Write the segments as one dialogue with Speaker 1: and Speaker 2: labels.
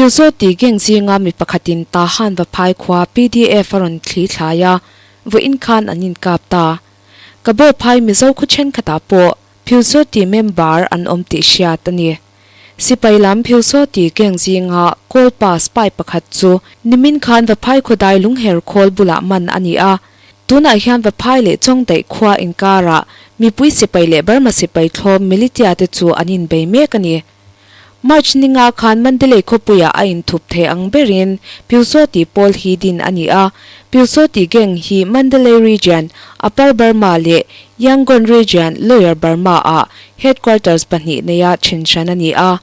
Speaker 1: Pyusawti gang zinga mi pakhatin Tahan Vaphai khua pdf a rawn thli thlai a, vawiin khan an inkap ta. Kabaw phai Mizo khaw thenkhatah pawh Pyusawti member an awm tih hriat a ni. Sipai lam Pyusawti gang zinga Kawlpa spy pakhat chu nimin khan Vaphai khawdai lungher khawl bulah man a ni a. Tunah hian Vaphai leh Chawngdaih khua inkarah mipui sipai leh Burma sipai thlawm militia te chu an inbei mek a ni. March ninga khan Mandalay khawpuiah a inthup thei ang berin Pyusawti pawl hi din a ni a. Pyusawti gang hi Mandalay Region, Upper Burma leh Yangon Region, Lower Burma ah headquarters pahnih neia then hran a ni a.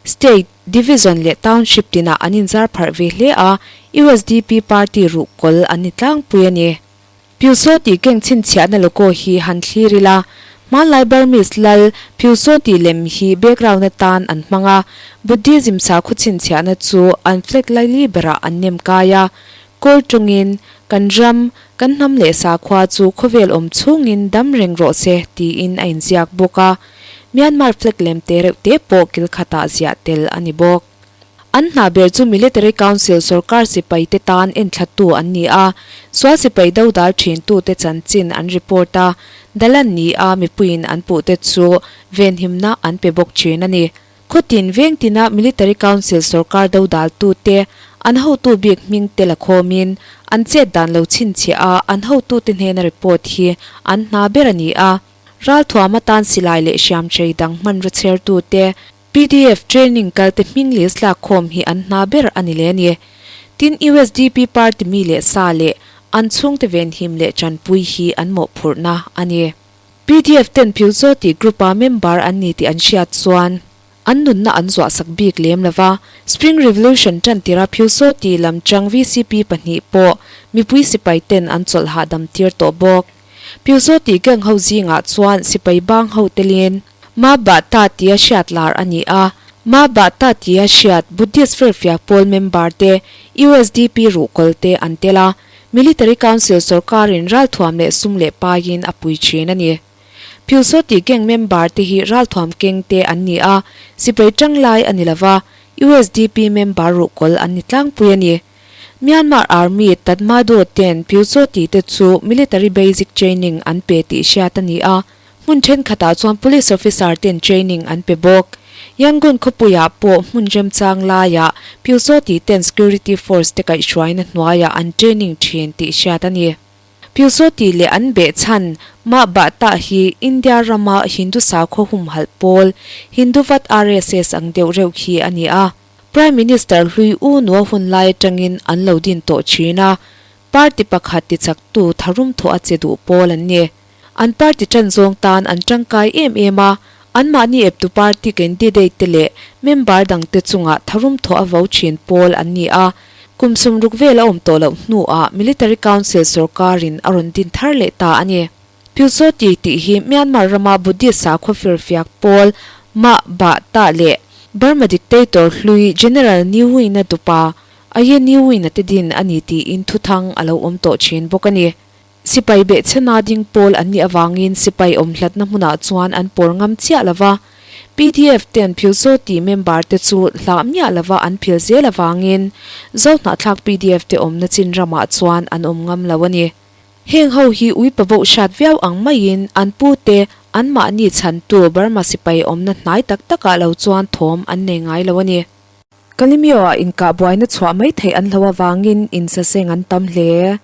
Speaker 1: State, Division leh Township tinah an inzar pharh ve hle a, usdp party ruhkawl an ni tlangpui a ni. Pyusawti keng chhinchhiahna logo hi han thlir ila, hmanlai Burmese lal Pyusawti lem hi background atan an hmang a, Buddhism sakhaw chhinchhiahna chu an flag laili berah an nem kai a. Kawl tawngin, Kan ram, kan hnam leh sakhua chu khawvel awm chhungin dam reng rawh se tiin a inziak bawk a. Myanmar flag lem te reuh te pawh kil khatah ziah tel a ni bawk. An hna ber chu Military Council sorkar sipai te tan enthlatu an ni a, sual sipai dodal thintute chanchin an report a, dalan ni a mipuiin an puhte chu venhimna an pe bawk thin a ni. Khawtin veng tina Military Council sorkar dodaltute an hotu bik hming te la khawmin an chet dan lo chhinchhiah a an hotute hnena report hi an hna ber a ni a, ralthuam atan silai leh hriamhrei dang hmanraw chhertute, Pdf training kal te hming list lak khawm hi an hna ber a ni le ni. Tin usdp party mi leh sa leh an chhungte venhim leh tanpui hi an mawhphurhna a ni. Pdf ten Philzawti group a member an ni tih an hriat chuan an nunna an zuahsak bik lem lova. Spring Revolution tan tira Philzawti lam chang vcp pahnih pawh mipui sipai ten an chawlh hahdam tir tawh bawk. Philzawti gang ho zingah chuan sipai bang ho telin Ma Ba Ta tia hriat lar a ni a. Ma Ba Ta tia hriat Buddhist firfiak pawl member te, usdp ruhkawl te an tel a. Military Council sorkarin ralthuam leh sum leh paiin a pui thin a ni. Philsawti gang member te hi ralthuam keng te an ni a, sipai tanglai a ni lova, usdp member ruhkawl an ni tlangpui a ni. Myanmar Army Tatmadaw ten Philsawti te chu military basic training an pe tih hriat a ni a. Hmun thenkhatah chuan Police Officer ten training an pe bawk. Yangon khawpuiah pawh hmun remchang laiah Pyusawti ten Security Force te kaihhruaina hnuaiah an training thin tih hriat a ni. Pyusawti leh an behchhan Mah Bah Tah hi India rama Hindu sakhaw humhalh pawl Hinduvat RSS ang deuh reuh khi a ni a. Prime Minister hlui U Nua hun lai atangin an lo din tawh thin a, party pakhat tichaktu tharum thawh a che duh pawl an ni. An party ṭan zawng tan an ṭangkai em em a, anmahni eptu party candidate te leh member dangte chungah tharum thawh a vo ṭhin pawl an ni a. Kum sumruk vel a awm tawh loh hnuah Military Council sorkarin a rawn din thar leh ta a ni. Pyusawti tih hi Myanmar rama Buddhist sakhaw firfiak pawl Mah Bah Tah leh Burma dictator hlui General Ni Win-a tupa Aye Ni Win-a te din a ni tiin thuthang a lo awm tawh ṭhin bawk a ni. Sipai behchhena ding pawl an nih avangin sipai awm hlatna hmunah chuan an pawr ngam chiah lo va. Pdf ten Philsawti member te chu hlah miah lova an phil zel avangin Zohnahthlak pdf te awmna chin ramah chuan an awm ngam lo a ni. Heng ho hi uipa boh hrat viau ang maiin an pu te anmahni chhantu Burma sipai awmna hnai tak takah lo chuan thawm an nei ngai lo a ni. Kalemyo-ah inkah buaina chhuah mai theih an hlo avangin insaseng an tam hle.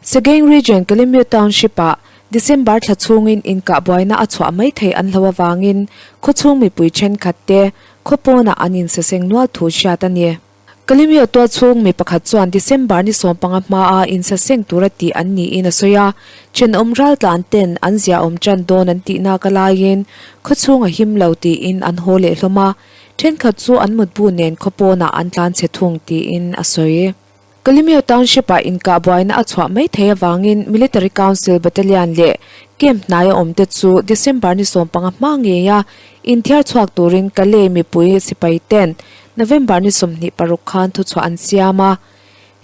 Speaker 1: Sagaing Region Kalemyo Township-ah December thla chhungin inkah buaina a chhuah mai theih an hlo avangin khawchhung mipui thenkhat te khaw pawnah an insaseng nual thu hriat a ni. Kalemyo tual chhung mi pakhat chuan December ni 15 hmaa insaseng tura tih an niin a sawi a, thenawm raltlan ten an ziaawm tan dawn an tihnak a laiin khawchhung a him lo tiin an haw leh hlawm a. Thenkhat chu an mutbu nen khaw pawnah an tlan chhe thung tiin a sawi. Kalemyo Township-ah inkah buaina a chhuah mai thei avangin Military Council Battalion leh camp hnaia awmte chu December ni 15 hma ngeia inthiar chhuak turin Kalay mipui sipai ten November ni 26 khan thuchhuah an siam a.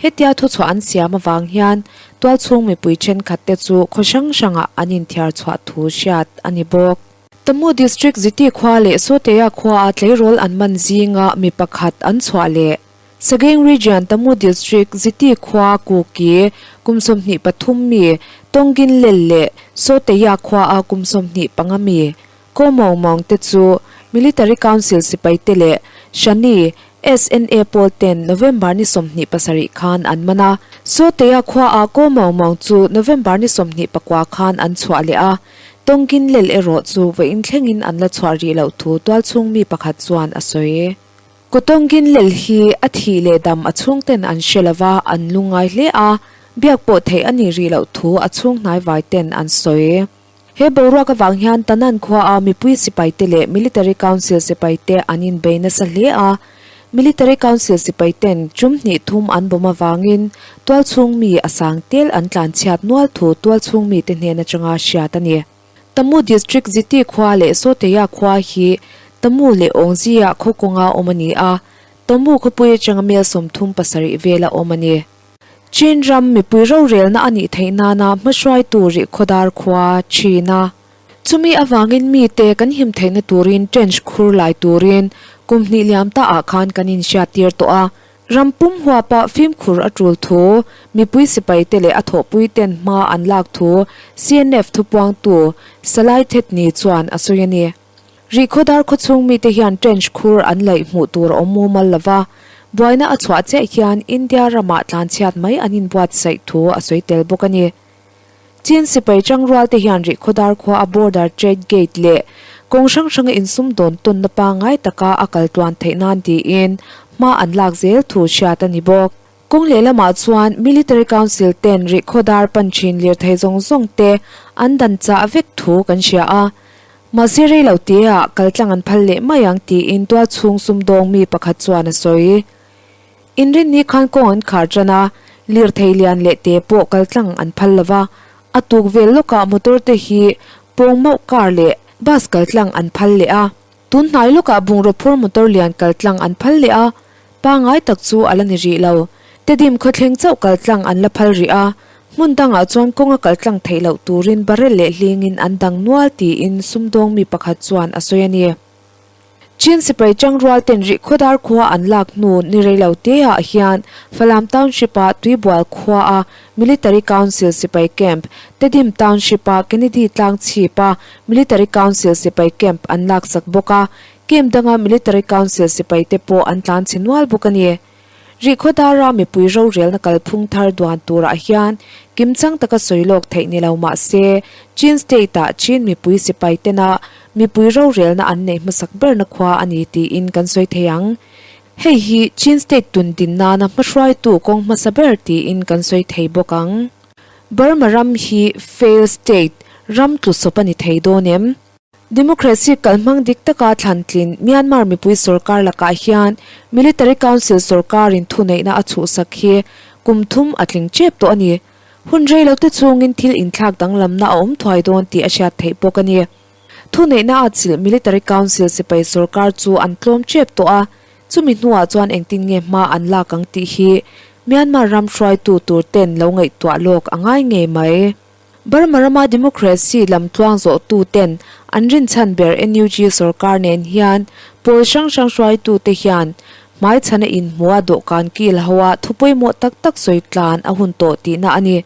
Speaker 1: Hetia thuchhuah an siam avang hian tualchhung mipui thenkhatte chu khaw hrang hrangah an inthiar chhuah thu hriat a ni bawk. Tamu District Ziti khua leh Sawtea khuaa tleirawl an man zinga mi pakhat an chhuah leh. Sagaing Region Tamu District Ziti khua Kuki kum 23 mi Tongin Lel leh Sawteia khua a kum 25 mi Ko Maung Maung te chu Military Council sipai te leh Shani SNA pawl ten November ni 27 khan an man a. Sawteia khua a Ko Maung Maung chu November ni 24 khan an chhuah leh a. Tongin Lel erawh chu vawiin thlengin an la chhuah rih loh thu tualchhung mi pakhat chuan a sawi. Kutawngin lel hi a thih leh dam a chhungten an hre lova, an lungngai hle a, biak pawh theih a nih rih loh thu a chhung hnaivai ten an sawi. He boruak avang hian Tanan khua a mipui sipai te leh Military Council sipai te an inbei nasa hle a, Military Council sipai ten tum hnih thum an bawm avangin tualchhung mi a sang tel an tlanchhiat nual thu tualchhung mite hnen atanga hriat a ni. Tamu District Ziti khua leh Sawteia khua hi Tamu leh Awngzia khaw kawnga awm a ni a, Tamu khawpui atanga mel 37 vela awm a ni. Chin ram mipui rorelna a nih theih nana hmahruaitu rihkhawdar khua thin a. Chumi avangin mite kan him theihna turin trench khur lai turin kum hnih liam ta ah khan kan inhriattir tawh a, Ram pum huapa fimkhur a tul thu, mipui sipaite leh a thawhpuiten hma an lak thu CNF thupuangtu Salai Thetni chuan a sawi a ni. Rihkhawdar khawchhung mite hian trench khur an laih hmuh tur a awm mumal lo va, buaina a chhuah chiah hian India ramah tlanchhiat mai an inbuatsaih thu a sawi tel bawk a ni. Chin sipai tangrual te hian Rihkhawdar khua a border trade gate leh kawng hrang hranga insum dawn tawnna pangngai taka a kal tluan theih nan tiin hma an lak zel thu hriat a ni bawk. Kawng lehlamah chuan Military Council ten Rihkhawdar pan thin lirthei zawng zawng te an dan chah vek thu kan hria a. Mahse rei lo teah kaltlang an phal leh mai ang tiin tualchhung sumdawng mi pakhat chuan a sawi. Inrinni khan kawng an khar tan a, lirthei lian leh te pawh kaltlang an phal lo va, a tuk vel lawkah motor te hi pawng mauh car leh bus kaltlang an phal leh a. Tun hnai lawkah bungraw phur motor lian kaltlang an phal leh a, pangai tak chu a la ni rih lo. Tedim khawthleng chauh kaltlang an la phal rih a, hmun dangah chuan kawnga kaltlang theih loh turin barrel leh hlingin an dang nual tiin sumdawng mi pakhat chuan a sawi a ni. Chin sipai tangrual ten Rihkhawdar khua an lak hnu ni rei lo te ah hian Falam Township ah Tuibual khua a Military Council sipai camp, Tedim Township ah Kennedy tlang chhip a Military Council sipai camp an lak sak bawk a, camp danga Military Council sipai te pawh an tlan chhe nual bawk a ni. Rihkhawdara mipui rorelna kalphung thar duan turah hian kimchang taka sawi lawk theih ni lo mah se, Chin State-ah Chin mipui sipai tena mipui rorelna an neih hmasak berna khua a ni tiin kan sawi thei ang. Hei hi Chin State tun din nana hmahruaitu kawng hmasa ber tiin kan sawi thei bawk ang. Burma ram hi failed state, ram tlusawp a ni thei dawn em? Democracy kalhmang dik taka thlantlin Myanmar mipui sorkar lakah hian Military Council sorkarin thuneihna a chhuhsak hi kum thum a tling tep tawh a ni. Hun rei lote chhungin thil inthlak danglamna a awm thuai dawn tih a hriat theih bawk a ni. Thuneihna a chilh Military Council sipai sorkar chu an tlawm tep tawh a, chumi hnuah chuan engtin nge hma an lak ang tih hi Myanmar ram hruaitu tur ten lo ngaihtuah lawk a ngai ngei mai. Burma rama democracy lam tluang zawhtu ten an rinchhan ber NUG sorkar nen hian pawl hrang hrang hruaitu te hian hmaichhana inhmua dawhkan kil hoa thu pawimawh tak tak sawi tlan a hun tawh tihna a ni.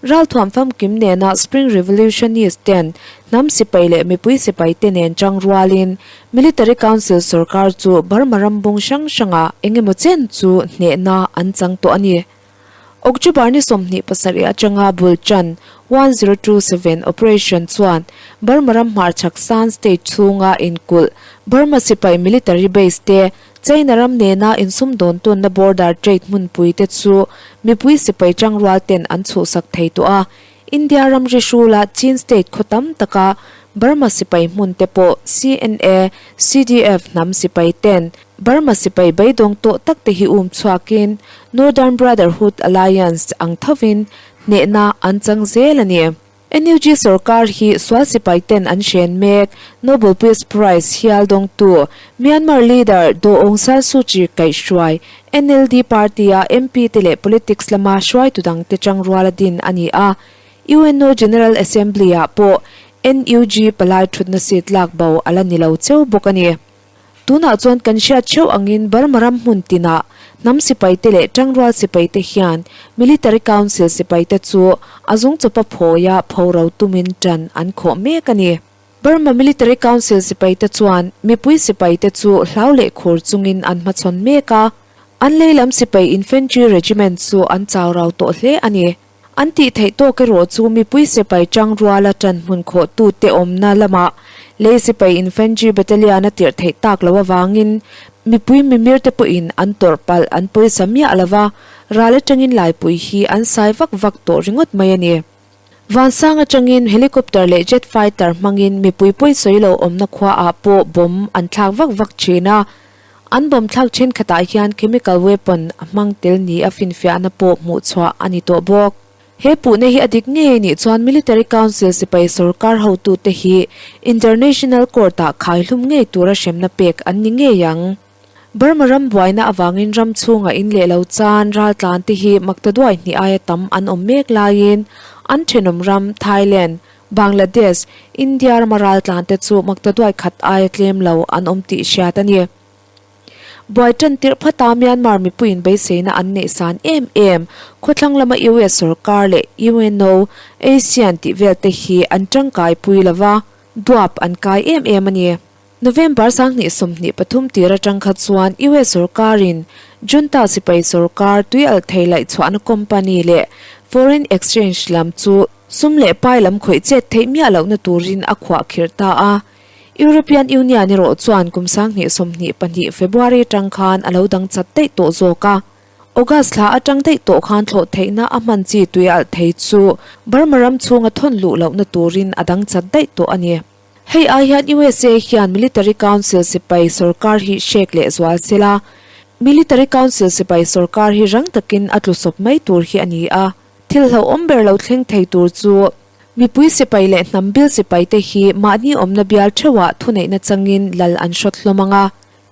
Speaker 1: Ralthuam famkim nena Spring Revolutionist ten hnam sipai leh mipui sipai te nen tang rualin Military Council sorkar chu Burma ram bung hrang hrangah engemaw chen chu hnehna an chang tawh a ni. October ni 27 atanga bul tan 1027 operation chuan Burma ram hmarchhak Shan State chhunga inkulh Burma sipai military base te China ram nena insumdawn tawnna border trade hmunpui te chu mipui sipai tangrual ten an chhuhsak thei tawh a. India ram ri hrula Chin State khaw tam taka Burma sipai hmun te pawh CNA, CDF hnam sipai ten Burma sipai beidawng tawh tak te hi um chhuakin Northern Brotherhood Alliance ang thovin hnehna an chang zel a ni. NUG sorkar hi sual sipai ten an hren mek. Nobel Peace Prize hial dawngtu Myanmar leader Daw Aung San Suu Kyi kaihhruai NLD party-a MP te leh politics lama hruaitu dangte tangruala din a ni a. UNO General Assembly-ah pawh NUG palai thutna seat lak bo a la ni lo cheu bawk a ni. Tunah chuan kan hriat theuh angin Burma ram hmun tinah Hnam sipaite leh tangrual sipaite hian Military Council sipaite chu a zung chawpa phawia phoro tumin tan an khawh mek a ni. Burma Military Council sipaite chuan mipui sipaite chu hlau leh khur chungin an hmachhawn mek a, an lei lam sipai Infantry Regiment chu an chau rau tawh hle a ni. An tih theih tawk erawh chu mipui sipai tangruala tan hmun khawhtute awmna lamah lei sipai Infantry Battalion a tirh theih tak loh avangin mipui mimirte pawhin an tawrh palh an pawisa miah lo va, ral atangin laipui hi an sai vak vak tawh ringawt mai a ni. Vansang atangin helicopter leh jet fighter hmangin mipui pawisawi lo awmna khuaah pawh bomb an thlak vak vak thin a, an bomb thlak thenkhatah hian chemical weapon a hmang tel ni a finfiahna pawh hmuh chhuah a ni tawh bawk. He puhna hi a dik ngei nih chuan Military Council sipai sorkar hotute hi International Court-ah khaihlum ngei tura hremna pek an ni ngei ang. Burma ram buaina avangin ram chhunga in leh lo chan raltlan te hi makta duai hnih aia tam an awm mek laiin an thenawm ram Thailand, Bangladesh, India rama raltlan te chu makta duai khat aia tlem lo an awm tih hriat a ni. Buai tan tirh phata Myanmar mipuiin beiseina an neih san em em khawthlang lama US sorkar leh UNO, ASEAN tih vel te hi an tangkai pui lova duap an kai em em a ni. November 2023 tir atang kha chuan US sorkarin Junta sipai sorkar tui alh thei laih chhuahna company leh foreign exchange lam chu sum leh pai lam khawih chet theih miah lohna turin a khuah khirh ta a. European Union erawh chuan kum 2022 February atang khan a lo dang chat daih tawh zawk a. August thla atang daih tawh khan thlawh theihna a hman chi tui alh thei chu Burma ram chhunga thawn luh lohna turin a dang chat daih tawh a ni. Hei ai hian USA hian Military Council sipai sorkar hi hrek leh zual se la, Military Council sipai sorkar hi rang takin a tlu sawp mai tur hi a ni a. Thil hlauhawm ber lo thleng thei tur chu mipui sipai leh hnam bil sipai te hi mahni awmna bial theuhah thuneihna changin lal an hrawt hlawm ang a.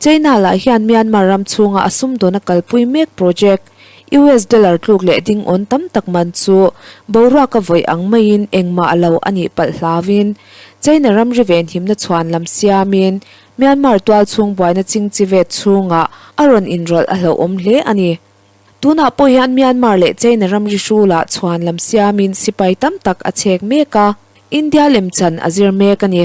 Speaker 1: China lah hian Myanmar ram chhunga a sumdawn a kalpui mek project, US dollar tluk leh ding awn tam tak man chu boruak a vawih ang maiin engmah a lo a nih palh hlauin China ramri venhimna chhuan lam siamin Myanmar tual chhung buaina chingchi vet chhungah a rawn inrawlh a hlauhawm hle a ni. Tunah pawh hian Myanmar leh China ramri hrulah chhuan lam siamin sipai tam tak a chhek mek a, India lemchan a zir mek a ni.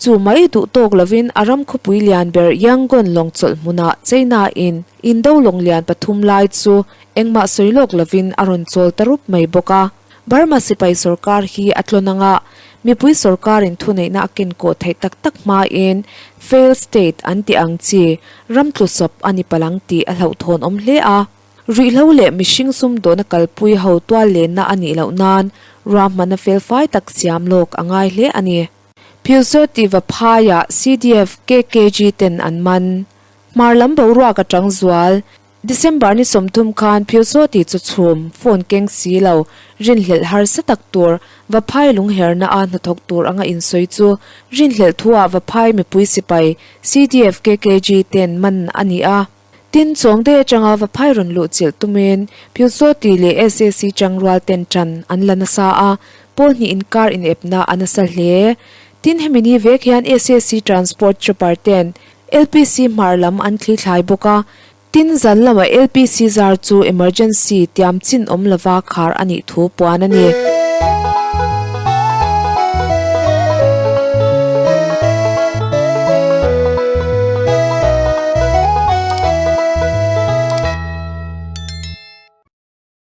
Speaker 1: Chu mai duh tawk lovin a ram khawpui lian ber Yangon lawng chawlh hmunah China-in Indo lawng lian pathum lai chu engmah sawi lawk lovin a rawn chawl ta rup mai bawk a. Burma sipai sorkar hi a tlawn anga mipui sorkarin thuneihna a kenkawh theih tak tak hmain failed state an tih ang chi ram tlusawp a ni palang tih a hlauhthawn awm hle a. Ruihhlo leh mihring sumdawhna kalpui ho tual lenna a nih loh nan ruahmanna felfai tak siam lawk a ngai hle a ni. Philsawti Vaphaiah CDF KKG ten an man. Hmar lam boruak a tang zual. December ni 30 khan Philsawti chu chhum, phone keng si lo, rinhlelh harsa tak tur, Vaphai lungherna a hnathawk tur anga insawi chu rinhlelh thuah Vaphai mipui sipai CDF KKG ten man a ni a. Tin, Chawngte atanga Vaphai rawn luh chilh tumin Philsawti leh SAC tangrual ten tan an la nasa a, pawl hnih inkar inepna a nasa hle. Tin, hemi ni vek hian SAC Transport Chopper ten LPC hmar lam an thli thlai bawk a, tin zan lamah LPC zar chu emergency tiam chin awm lova khar a nih thu puan a ni.